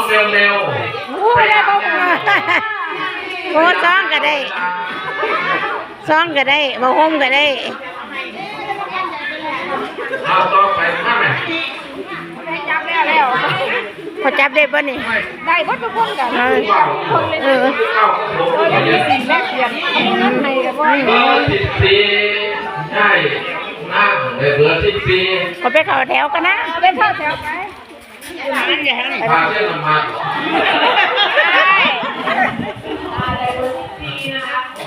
ເລັວໆ ໂອ້ ໄດ້ບໍ່? ໂອ້ ຊອງກໍໄດ້ ຊອງກໍໄດ້ ຜ້າຫົ່ມກໍໄດ້. ເອົາຕໍ່ໄປມາແມ່ ຈັບແລ້ວ ແລ້ວ ເຂົາຈັບໄດ້ບໍ່ນີ້? ໄດ້ເບິດທຸກຄົນກໍ ເອີ ເອີ ເອີ ມີສິ່ງແລກປ່ຽນເງິນໃຫ້ກັນບໍ່? ເບີສິບສີ່ ໄດ້ນາງໄດ້ເບີສິບສີ່ ເຂົາໄປເຂົ້າແຖວກັນນະ ໄປເຂົ້າແຖວໄປ. ພາເຈົ້ນຳມາ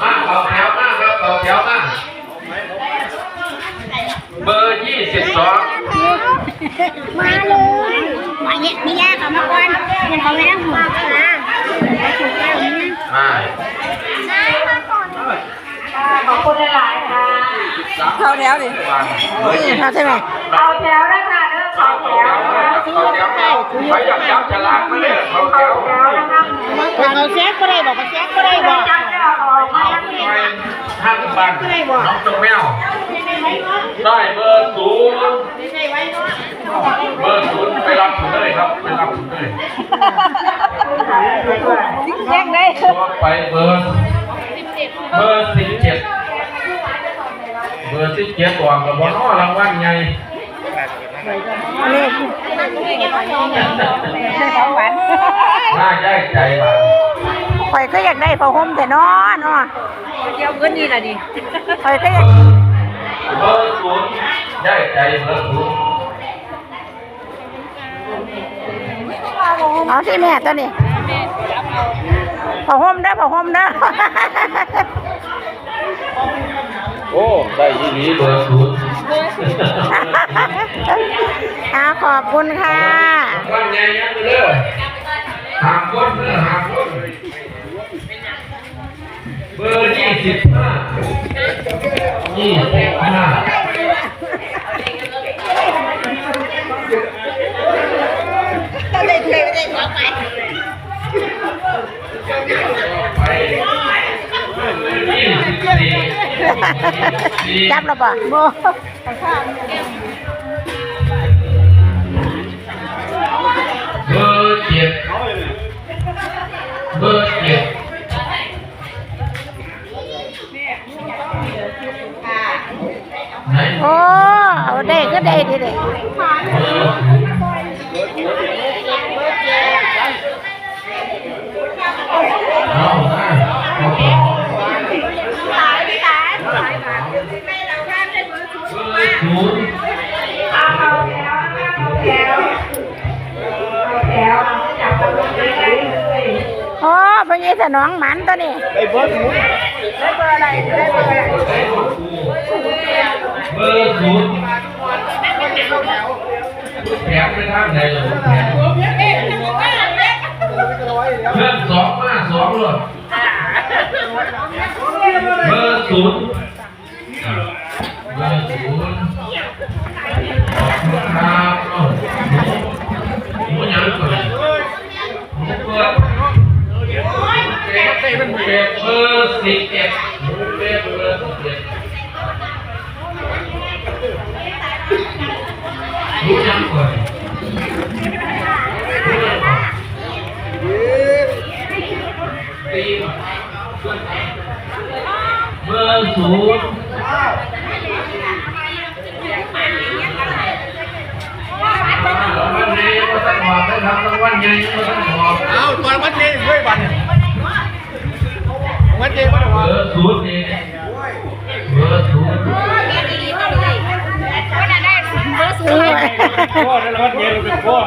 ມາ ເຂົ້າແຖວມາຄັບ ເຂົ້າແຖວມາ ເບີຊາວສອງ ມາເລີຍ ມາເຍ ມີຍ່າເຂົ້າມາກ່ອນ ເພິ່ນເຂົ້າໄປທາງພຸ້ນ ມາ ຂອບຄຸນຫຼາຍໆ ຄ່ະ ເຂົ້າແຖວດິ ເຂົ້າໃຊ່ໄໝ? ເຂົ້າແຖວເດີຄ່ະເດີ ເຂົ້າແຖວ ເຂົ້າແຖວ ໃຜຢາກຈັບສະຫຼາກມາເລີຍ ເຂົ້າແຖວ ເຂົ້າແຖວນະຄັບ ເຂົ້າແຊກບໍ່ໄດ້ບໍ? ເຂົ້າແຊກບໍ່ໄດ້ບໍ? ທາງບ້ານໜອງຕົກແມວ ໄດ້ເບີສູນ ເບີສູນໄປຮັບເພິ່ນເລີຍຄັບ ໄປຮັບເພິ່ນເລີຍ ແຍກໄດ້ ຕໍ່ໄປເບີ ເບີສິບເຈັດ ເບີສິບເຈັດ ອອກແລ້ວບໍ່ນໍ ລາງວັນໃຫຍ່ ໄດ້ຂອງຫວານ ມາໄດ້ໃຈບາດ ຂ້ອຍຄືຢາກໄດ້ຜ້າຫົ່ມແທ້ນໍ ເນາະ ດຽວຄືນນີ້ລະນີ້ ຂ້ອຍຄືຢາກ ເບີສູນ ໄດ້ໃຈເບີສູນ. ເອົາຊິແມ່ ຕົວນີ້ ຜ້າຫົ່ມເດີ ຜ້າຫົ່ມເດີ ໂອ້ ໄດ້ອີ່ຫຼີ ເບີສູນ ເບີສູນ ອ່າ ຂອບຄຸນຄ່ະ ລາງວັນໃຫຍ່ຍັງເດີ ຫ້າມຄົນເດີ ຫ້າມຄົນ. ເບີຊາວຫ້າ ຊາວຫ້າ ຈັບແລ້ວບໍ່? ບໍ່. ເບີເຈັດ ເບີເຈັດ. ໂອ້ ເອົາໄດ້ ຄືໄດ້ເດ້ ເອີ ເອົາມາ ເອົາຕໍ່ ເບີສູນ ເອົາເຂົ້າແຖວ ເຂົ້າແຖວ. ໂອ້ ພໍ່ໃຫຍ່ສະໜອງໝານຕົວນີ້ ໄດ້ເບີສູນ ໄດ້ເບີອະໄລ? ໄດ້ເບີອະໄລ? ເບີສູນ ແຖມໄປທາງໃດລະ ແຖມ ເຄື່ອງສອງມາສອງໂລດ ເບີສູນ. ອ່າ ເບີສູນ ຂອບຄຸນຄັບ. ເອົ້າ ໜູ ໜູຫຍັງກ່ອນ? ໜູເກີດ ເກີດເບີສິບເອັດ ໜູເກີດເບີສິບເອັດ. ໜູຫຍັງກ່ອນ? ໜູຫຍັງກ່ອນ? ເບີສູນ ລາງວັນໃຫຍ່ຍັງບໍ່ທັນອອກເດີຄັບ ລາງວັນໃຫຍ່ຍັງບໍ່ທັນອອກ. ເອົ້າ ຕອນລາງວັນໃຫຍ່ເວີຍ ບັດນີ້ ລາງວັນໃຫຍ່ບໍ່ໄດ້ອອກ. ເບີສູນນີ້ ເບີສູນ ໂອ້ ໄດ້ລາງວັນໃຫຍ່ເລີຍພໍ່.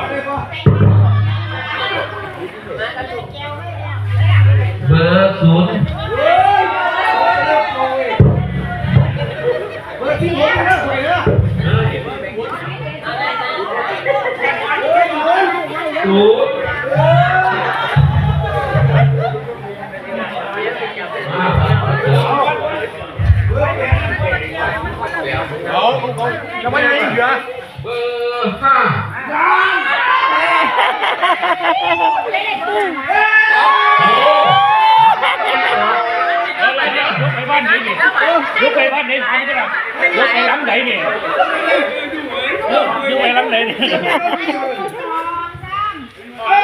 ເບີສູນ ເບີສິບຫົກນະ ເບີສູນ. ເອົາ ເອົາ ເອົາ ລາງວັນໃຫຍ່ເຫຼືອ ເບີຫ້າ. ໂອ້ ເອົາໄດ້ເນາະ ຍົກໄປບ້ານໃດນີ້? ຍົກໄປບ້ານໃດ? ຖາມເຈົ້າລະ ຍົກໄປຫຼັງໃດນີ້? ຍົກ ຍົກໄປຫຼັງໃດນີ້? ໂອ້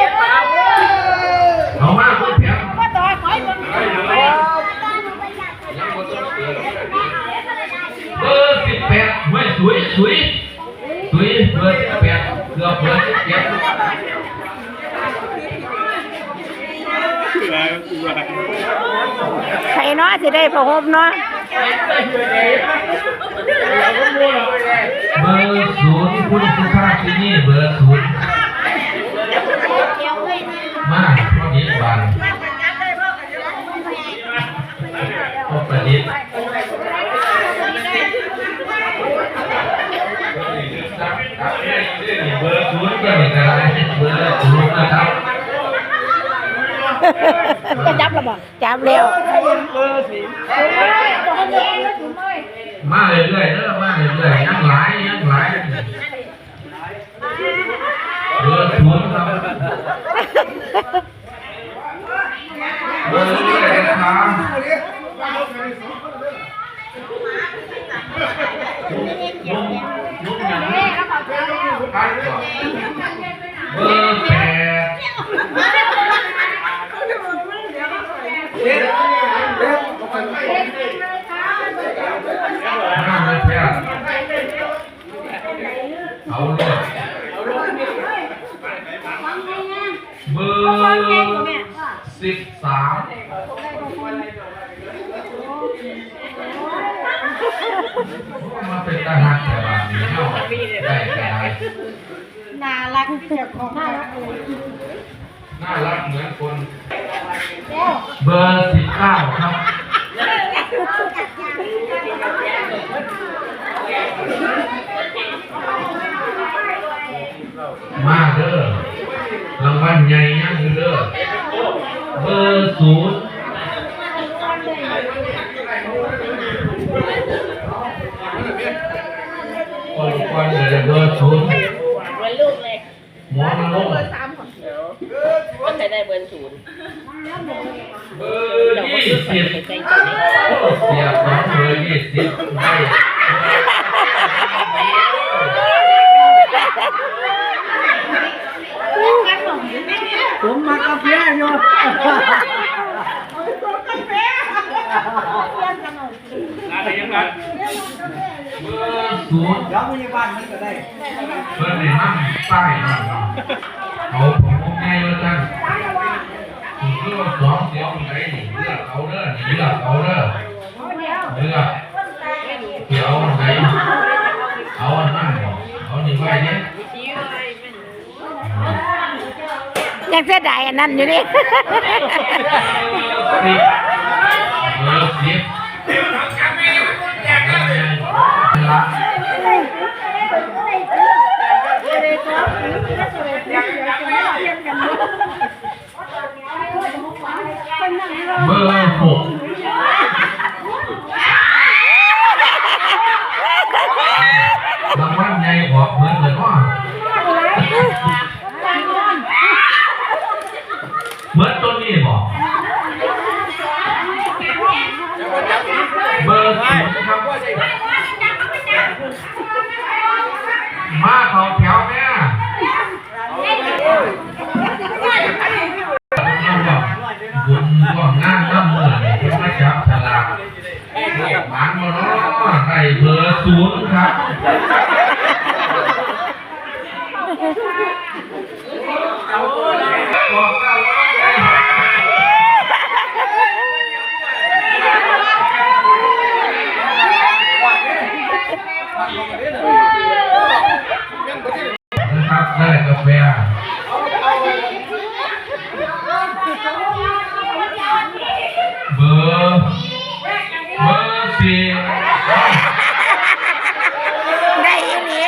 สุย สุย เบอร์สิบแปด เกือบเบอร์สิบเจ็ด ไผเนาะสิได้ผ้าห่มเนาะ เบอร์ศูนย์ คุณสุภาพที่นี่ เบอร์ศูนย์ มา พอดีบาน พอประดิษฐ์ เบอร์ศูนย์ ตัวนี้ก็ได้ เบอร์ศูนย์ นะครับ จะจับแล้วบ่ จับแล้ว มาเรื่อยๆเด้อ มาเรื่อยๆ ยังหลาย ยังหลาย เบอร์ศูนย์ ครับ เบอร์เรื่อยๆนะครับ เบอร์แปด ห้า เบอร์แปด เอาเลย เบอร์สิบสาม มาเป็นตาหักแต่บาดนี้เนาะ ได้ก็ได้ น่ารักที่เจ้าของ น่ารักเหมือนคน เบอร์สิบเก้า ครับ มาเด้อ รางวัลใหญ่ยังอยู่เด้อ เบอร์ศูนย์ ก่อนก่อนเลย เบอร์ศูนย์ เหมือนลูกเลย หมอนรก เบอร์สามของเขียว ก็ใช้ได้เบอร์ศูนย์ เบอร์ยี่สิบ โอ้ เสียของเบอร์ยี่สิบ ได้ ผมมากาแฟอยู่ อะไรยังไง เบอร์ศูนย์ เดี๋ยวพยาบาลมันก็ได้ เพิ่นได้นำป้ายนั่นเนาะ เอาผงง่ายว่าซั่น คือว่าสองเสียวมันไดนี่ เลือกเอาเด้อ เลือกเอาเด้อ เลือก เสียวอันใด เอาอันนั้นบ่ เอานี่ไว้เด้ ยังเสียดายอันนั้นอยู่นี่ เบอร์สิบ เบอร์หก รางวัลใหญ่ออกเหมือนกันเนาะ เหมือนตัวนี้บ่ เบอร์ศูนย์ ครับ มาเข้าแถวแม่ บุญร่วมงานนำมื้อนี้เพิ่นมาจับฉลาก เลขหมานบ่น้อ ได้เบอร์ศูนย์ ครับ นะครับ ได้กาแฟ เบอร์ เบอร์สี่ ได้อีหลี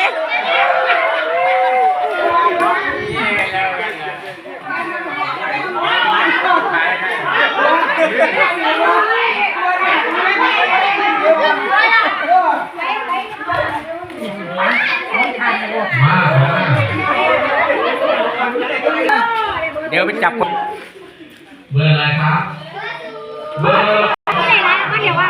มา มา เดี๋ยวไปจับคน เบอร์อะไรครับ เบอร์ เดี๋ยวว่า